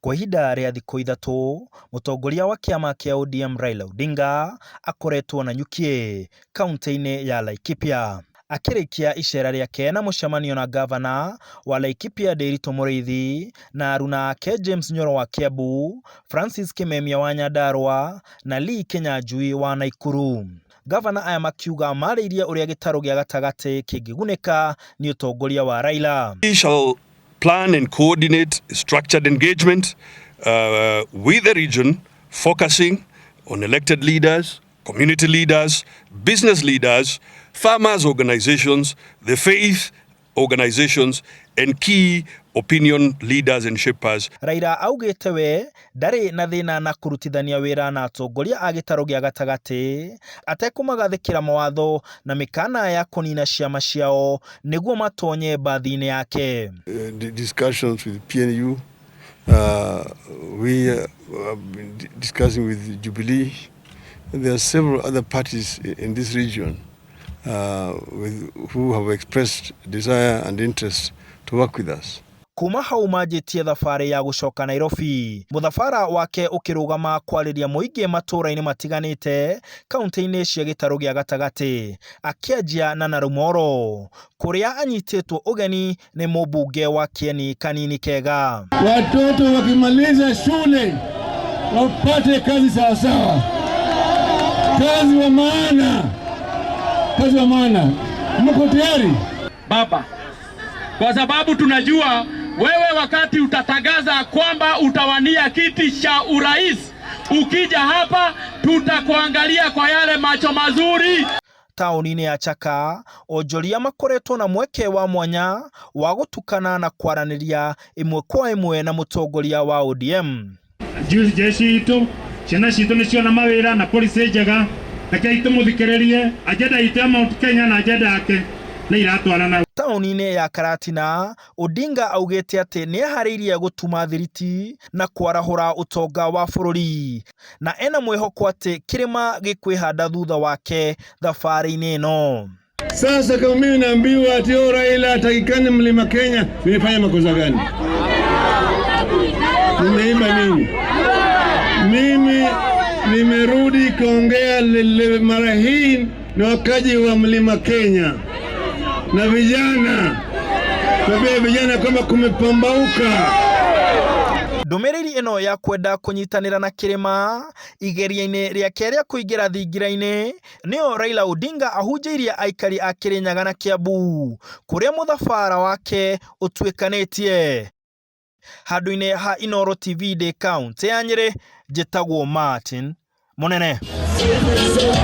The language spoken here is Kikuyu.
Kwa ihinda rĩa thikũ 3, mũtongoria wa kĩama kĩa ODM Raila Odinga akoretwo Nanyuki, kaunti-inĩ ya Laikipia. Akĩrĩkia icera rĩake na mũcemanio na ngavana wa Laikipia Ndiritu Mũrĩithi na aruna ake James Nyoro wa Kiambu, Francis Kimemia wa Nyandarua na Lee Kinyanjui wa Naikuru. Ngavana aya makiuga marĩirie ũrĩa gĩtarũ gĩa gatagatĩ kĩngĩgunĩka nĩ ũtongoria wa Raila. We shall plan and coordinate structured engagement with the region, focusing on elected leaders, community leaders, business leaders, farmers organizations, the faith organizations, and key opinion leaders and shapers. Raila augĩte we ndarĩ na thĩna na kũrutithania wĩra na atongoria a gĩtarũ gĩa gatagatĩ atekũmagathĩkĩra mawatho na mĩkana ya kũnina ciama ciao nĩguo matonye mbathi-inĩ yake. Discussions with PNU, we have been discussing with Jubilee. There are several other parties in this region who have expressed desire and interest to work with us. Kuma hau manjĩtie thabarĩ ya gũcoka Nairobi, mũthabara wake ũkĩrũgama kwarĩria mũingĩ matũũra-inĩ matiganĩte kaunti-inĩ cia gĩtarũ gĩa gatagatĩ, akĩanjia na Narumoro kũrĩa anyitĩtwo ũgeni nĩ mũmbunge wa Kieni Kanini Kega. Watoto wakimaliza shule wapate kazi sawasawa, kazi wa maana, kazi wa maana. Mko tayari? Baba, kwa sababu tunajua wewe wakati utatangaza kwamba utawania kiti cha urais, ukija hapa tutakuangalia kwa yale macho mazuri. Taũni-inĩ ya Chaka, onjoria makoretwo na mweke wa mwanya wa gũtukana na kwaranĩria ĩmwe kwa ĩmwe na mũtongoria wa ODM. Jeshi itũ, ciana citũ nĩ ciona mawĩra na policy njega. Rekei tũmũthikĩrĩrie. Agenda itũ ya Mount Kenya na agenda yake nĩ iratwarana. Taũni-inĩ ya Karatina, Odinga augĩte atĩ nĩ eharĩirie gũtuma thiriti na kwarahũra ũtonga wa bũrũri na ena mwĩhoko atĩ kĩrĩma gĩkwĩhanda thutha wake thabarĩ-inĩ ĩno. Sasa kama mimi naambiwa ati oh, Raila hatakikani Mlima Kenya, nimefanya makosa gani? Nimeiba nini? Mimi nimerudi kuongea mara hii ni wakaji wa Mlima Kenya na vijana, kuambia vijana kwamba kumepambauka. Ndũmĩrĩri ĩno ya kwenda kũnyitanĩra na kĩrĩma igeria-inĩ rĩake rĩa kũingĩra thingira-inĩ nĩyo Raila Odinga ahunjĩirie aikari a Kĩrĩnyaga na Kiambu kũrĩa mũthabara wake ũtuĩkanĩtie. Handũ-inĩ ha Inooro TV ndĩ kaũntĩ ya Nyĩrĩ, njĩtagwo Martin Mũnene.